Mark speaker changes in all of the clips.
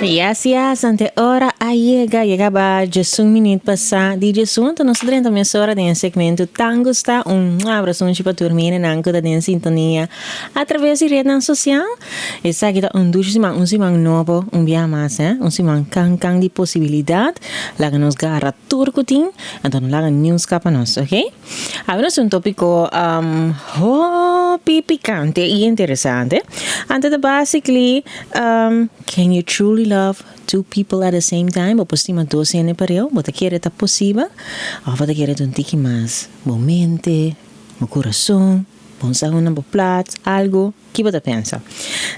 Speaker 1: Yes, yes, ante ora a yega, yega ba djesun minuut pasá di djesun, anto nos ta drenta mesora den e segmento tan gustá. Un abrasunchi pa tur minenan ku ta den sintonia a traves di rednan sosial. Esaki ta un dushi siman, un siman nobo, un bia mas, eh, un siman kan kan di posibilidat. Laga nos gara tur ku tin, anto no laga niun skapa nos, oke? Awe nos un tópiko hopi pikante i interesante. Anto ta basically, Can you truly love two people at the same time? Bo por stima dos hende pareu? Bo ta kere ta posibel? Òf bo ta kere ta un tiki mas bo mente, bo kurason, bo sa unda bo plats, algu? Ki bo ta pensa?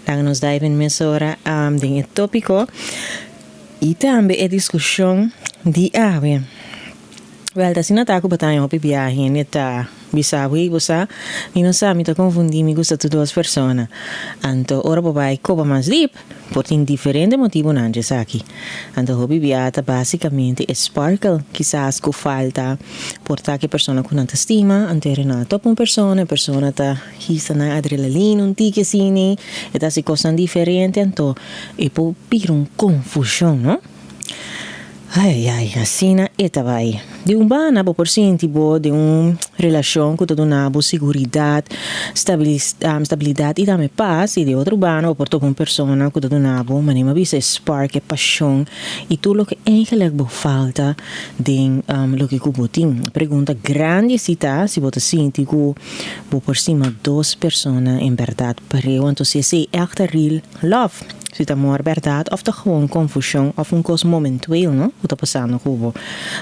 Speaker 1: Laga nos dive in mesora den e tópiko i tambe e diskushon di awe. Wèl, ta asina ta ku bo ta haña hopi biaha hende ta bisa bo, Hey, bo sa, mi no sa, mi ta konfundí, mi gusta tur dos persona. Anto ora bo bai koba mas dip, por tin diferente motibunan dje esaki. Anto hopi biaha ta básikamente e sparkle kisas ku falta. Por ta ku e persona ku nan ta stima, anto e rena topa un persona, e persona ta hisa nan adrelalina un tiki asina, e ta hasi kosnan diferente, anto e por bira un konfushon, no? Ai ai ai, asina e ta bai. Di un banda bo por sinti bo den un relashon ku ta duna bo siguridat, stabilidat i tambe pas, i di otro banda bo por topa un persona ku ta duna bo, manera mi a bisa, e spark, e pashon i tur loke eigenlik bo falta den loke ku bo tin. E pregunta grandi si ta si bo ta sinti ku bo por stima dos persona en bèrdat pareu, anto si esei ègt ta real love. Si ta amor berdad of ta gewoon confusion of un cos momentueel no cu ta pasando cu bo.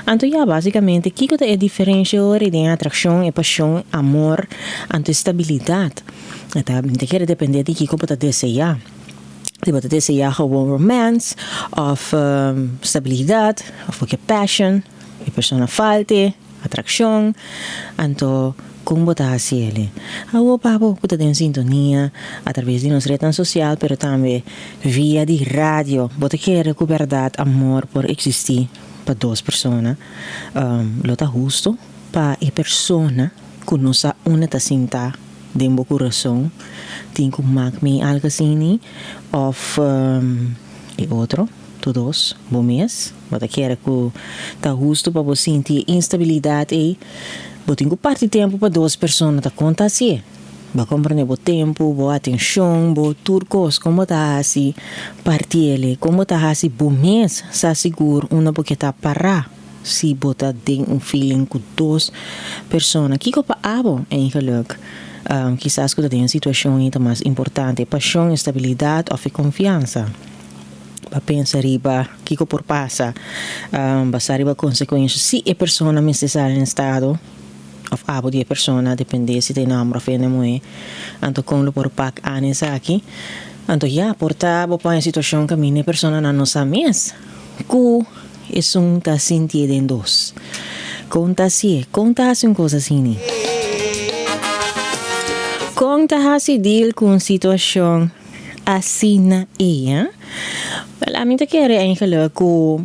Speaker 1: Anto ya, basicamente kico ta e diferencia ora den atraccion, e pasion, amor, anto e stabilidad? E ta ta kere depende di kico bo ta desea. Si bo ta desea gewoon romance of stabilidad of bo ke passion, e persona falte. Atraccion, anto con bo ta haci el'e? Awo pa bo cu ta den sintonia a traves di nos rednan social pero tambe via di radio, bo ta kere cu berdad amor por existi pa dos persona? Lo ta husto pa e persona cu no sa unda ta sinta den bo curason tin cu mak mi algo asini of e otro? Tur dos, bo mes. Bo ta kere ku ta hustu pa bo sinti e instabilidat ei? Bo tin ku parti tempu pa dos persona ta konta hasié. Bo a komprendé bo tempu, bo atenshon, bo tur kos. Kon bo ta hasi parti el ei? Kon bo ta hasi bo mes sa sigur unda bo ke ta pará si bo ta den un feeling ku dos persona? Kiko pa abo eigenlik kisas ku ta den e situashon ei ta mas importante, e pashon, e stabilidat òf e konfiansa? Pa pensa riba kiko por pasa, basá riba konsekuensha si e persona mester sali na estado òf abo di e persona, dependé si ta e nòmber òf hende muhé, anto kon lo por pak an esaki. Anto ya, por ta bo pon e situashon kaminda e personanan no sa mes ku esun ta sintié den dos. Kon ta hasié? Kon ta hasi un kos asini? Kon ta hasi deal ku un situashon Asina ei, ha? Wel, ami ta kere eigenlijk ku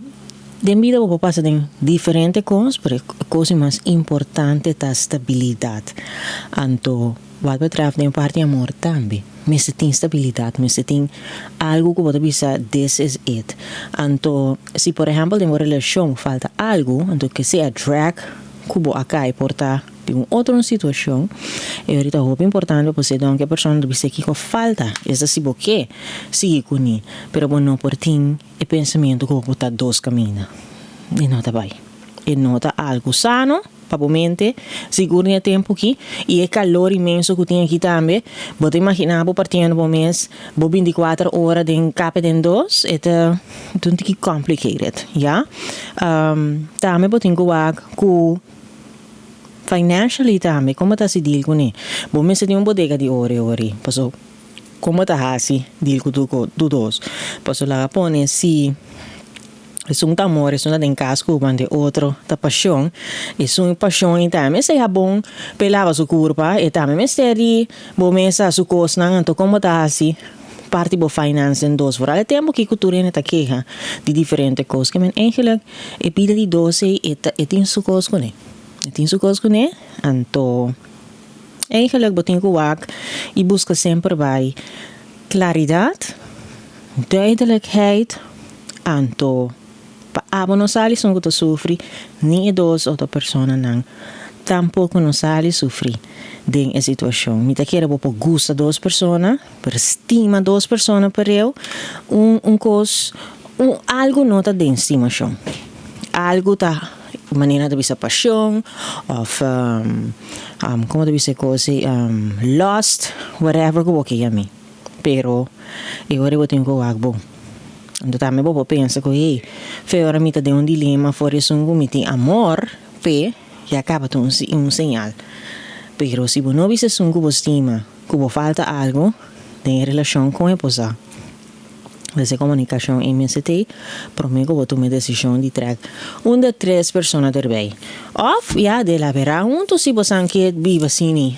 Speaker 1: den bida bo por pasa den diferente kos, pero e kos di mas importante ta stabilidat. Anto, wat betreft den parti amor tambe, mester tin stabilidat, mester tin algu ku bo ta bisa this is it. Anto, si por ehèmpel den bo relashon falta algu, anto ke sea drag ku bo a kai por ta. Den un otro un situacion, e ora ta hopi importante pa bo don ke persona ta bisa kiko falta, esta si bo ke sigui kuné, pero bo no por tin e pensamiento ku bo ta dos kaminda. E no ta bai. E no ta algu sano pa bo mente, sigur den e tempu aki, i e kalor inmenso ku tin aki tambe, bo ta imagina bo partiendo bo mes bo bintikuater ora den kape den dos, e ta un tiki complicated, ya. Tambe bo tin ku wak ku. Financially tambe, kon bo ta hasi deal kuné? Bo mester tin un bodega di ori ori, paso kon bo ta hasi deal ku tur tur dos? Paso laga pone si esun ta amor, esun ta den kas ku bo, ante otro ta pashon, esun pashon ei tambe mester habon pa e laba su kurpa, e tambe mester di bo mesa su kosnan, anto kon bo ta hasi parti bo finance den dos? Foral e tempu aki ku tur hende ta keha di diferente kos, ke men eigenlijk e bida di dos ei e ta e tin su kos kuné. E tin su kos kuné, anto eigenlijk bo tin ku wak i buska semper bai klaridat, duidelijkheid. Anto pa abo no sali esun ku ta sufri, ni e dos otro personanan tampoko no sali sufri den e situashon. Mi ta kere bo por gusta dos persona, por stima dos persona pareu, un un kos, un algu no ta den stimashon. Algu ta manera ta bisa pashon òf komo ta bisa e kos ei lust, whatever ku bo ke yam'é. Pero e ora bo tin ku wak bo. Anto tambe bo por pensa ku hey, fe ora mi ta den un dilema for esun ku mi tin amor p'e, ya kaba ta un un señal. Pero si bo no bisa esun ku bo stima ku bo falta algu den e relashon kon e por sa? Pues e komunikashon ei mester t'ei promé ku bo tuma e desishon di trèk un di e tres persona derbei. Òf ya delaberá huntu si bo san ke biba asina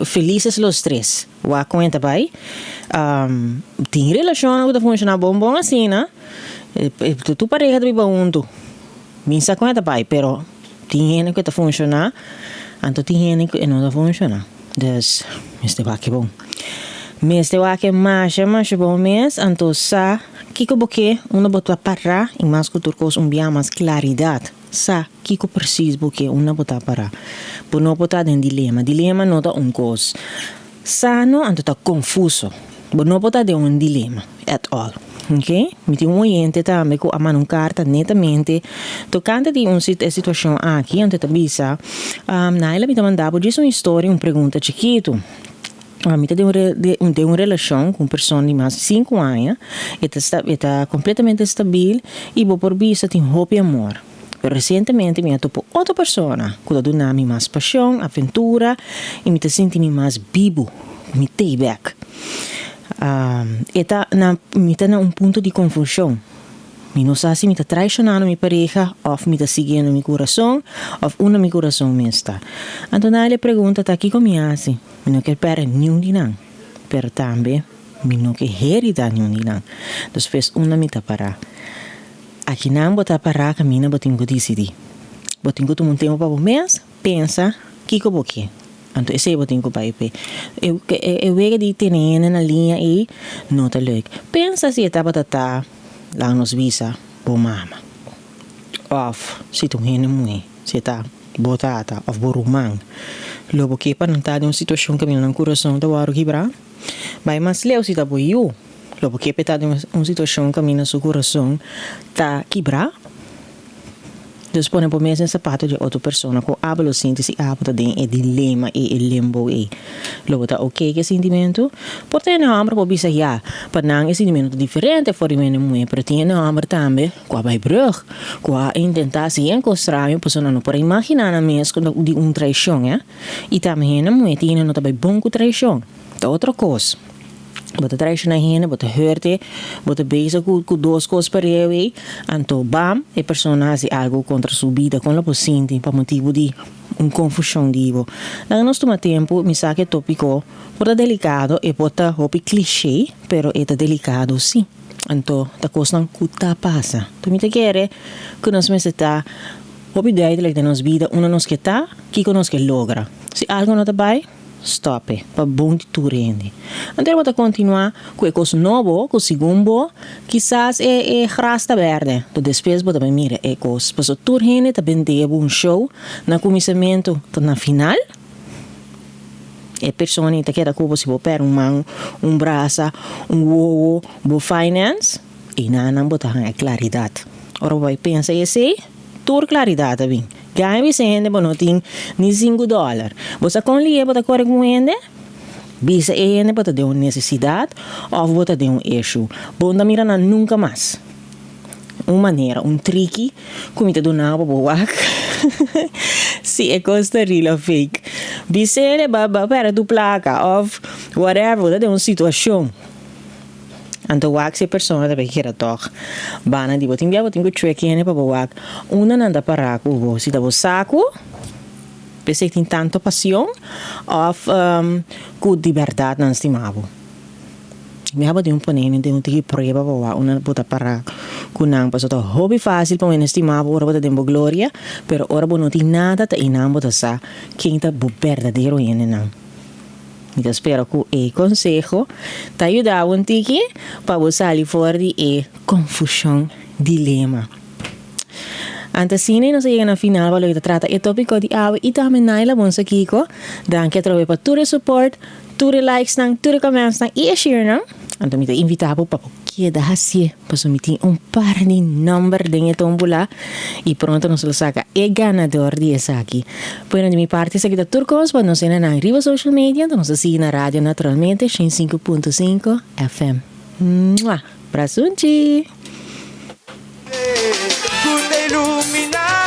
Speaker 1: felices los tres. Wak kon e ta bai. Tin relashonnan ku ta funshoná bon bon asina. Tur pareha ta biba huntu. Mi sa kon e ta bai, pero tin hende ku e ta funshoná, anto tin hende ku e no ta funshoná. Dus, mester wak e bon. Mester wak e masha masha bon mes, anto sa kiko bo ke, unda bo ta pará, i mas ku tur kos un bia mas klaridat. Sa kiko presis bo ke, unda bo ta pará. Bo no por ta den dilema. Dilema no ta un kos sano, anto ta konfuso. Bo no por ta den un dilema at all. Ok? Mi tin un oyente tambe ku a manda un karta netamente tokante di un e situashon aki, anto e ta bisa, Naila mi ta manda bo djis un historia, un pregunta chikitu. Mi ta den un den un relashon ku un persona di mas di sinku aña, e ta e ta kompletamente stabil i bo por bisa tin hopi amor. Pero resientemente mi a topa otro persona ku ta duna mi mas pashon, aventura i mi ta sinti mi mas bibu, mi t'ei bèk. E ta na mi ta na un punto di konfushon. Mi no sa si mi ta traishonando mi pareha òf mi ta siguiendo mi kurason òf unda mi kurason mes ta. Anto Naila e pregunta ta kiko mi hasi? Mi no kier pèrdè niun di nan, pero tambe mi no ke herida niun di nan. Despues unda mi ta pará? Akinan bo ta pará kaminda bo tin ku disidí. Bo tin ku tuma un tempu pa bo mes pensa kiko bo ke. Anto esei bo tin ku bai p'e. E wega di tene hende na liña ei no ta leuk. Pensa si e tabata ta, laga nos bisa, bo mama. Òf si ta un hende muhé, si e ta bo tata òf bo ruman. Lo bo ke pa nan ta den un situashon kaminda nan kurason ta wòrdu kibrá? Bai mas leu si ta bo yu. Lo bo ke pa e ta den un situashon kaminda su kurason ta kibrá? Dus pone bo mes den sapato di otro persona ku abo lo sinti si abo ta den e dilema ei, e limbo ei. Lo bo ta oke ku e sintimentu? Por ta hende hòmber por bisa ya, pa nan e sintimentu ta diferente for di hende muhé, pero tin hende hòmber tambe ku a bai brùg, ku a intentá hasi yen kos straño pasobra nan no por a imaginá nan mes di un traishon, eh. I tambe hende muhé tin hende no ta bai bon ku traishon, ta otro kos. Bo ta traiciona hende, bo ta hurte, bo ta bezig cu cu dos cos pareu ey, anto bam, e persona haci algo contra su bida, con lo por sinti pa motibo di un confusion di bo. Laga nos tuma tempo, mi sa cu e topico por ta delicado, e por ta hopi cliché, pero e ta delicado si. Anto ta cosnan cu ta pasa. Anto mi ta kere cu nos mester ta hopi duidelijk den nos bida unda nos ke ta, kico nos ke logra. Si algo no ta bay, Stop e, pa bon di tur hende. Anto bo ta kontinuá ku e kos nobo ku segun bo kisas e e gras ta bèrdè. Anto despues bo ta bai mira e kos. Pasobra tur hende ta bendé bo un show na kuminsamentu, ta na final e persona ei ta keda ku bo si bo pèrdè un man, un brasa, un wowo, bo finance, einan bo ta haña klaridat. Ora bo bai pensa esei, tur klaridat a bin. Gana bisa hende bo no tin ni sinku dòler. Bo sa kon lié bo ta kore ku un hende? Bisa e hende bo ta den un nesesidat òf bo ta den un issue. Bo no ta mira nan nunka mas. Un manera, un triki ku mi ta duna bo pa bo wak si e kos ta real òf fake. Bis'é bo a pèrdè tu plaka òf whatever, bo ta den un situashon. Anto wak si e persona ta bay keda tog banda di bo. Tin bia bo tin ku chue kende pa bo wak unda nan ta para ku bo. Si ta bo sa ku p'esei tin tanto pasion of ku di bèrdat nan stima bo. Tin bia bo tin ku pone hende den un tiki prueba pa wak unda bo ta para ku nan. Pasobra ta hopi fásil pa un hende stima bo ora bo ta den bo gloria, pero ora bo no tin nada ta einan bo ta sa ken ta bo berdadero hendenan. Mi ta spera ku e konseho ta yuda bo un tiki pa bo sali for di e konfushon, dilema. Anto asina nos a yega na final pa loke ta trata e topiko di awe i tambe Naila bon sa kiko. Danki atrobe pa tur e support, tur e likesnan, tur e commentsnan i e sharenan. Anto mi ta invita bo pa bo keda hasié pasobra mi tin un par di number den e tombula i pronto nos lo saka e ganador di esaki. Bueno di mi parti esaki ta tur kos pa nos hendenan riba social media anto nos ta sigui na radio naturalmente 105.5 FM. Mua! Brasunchi!
Speaker 2: Ku ta iluminá.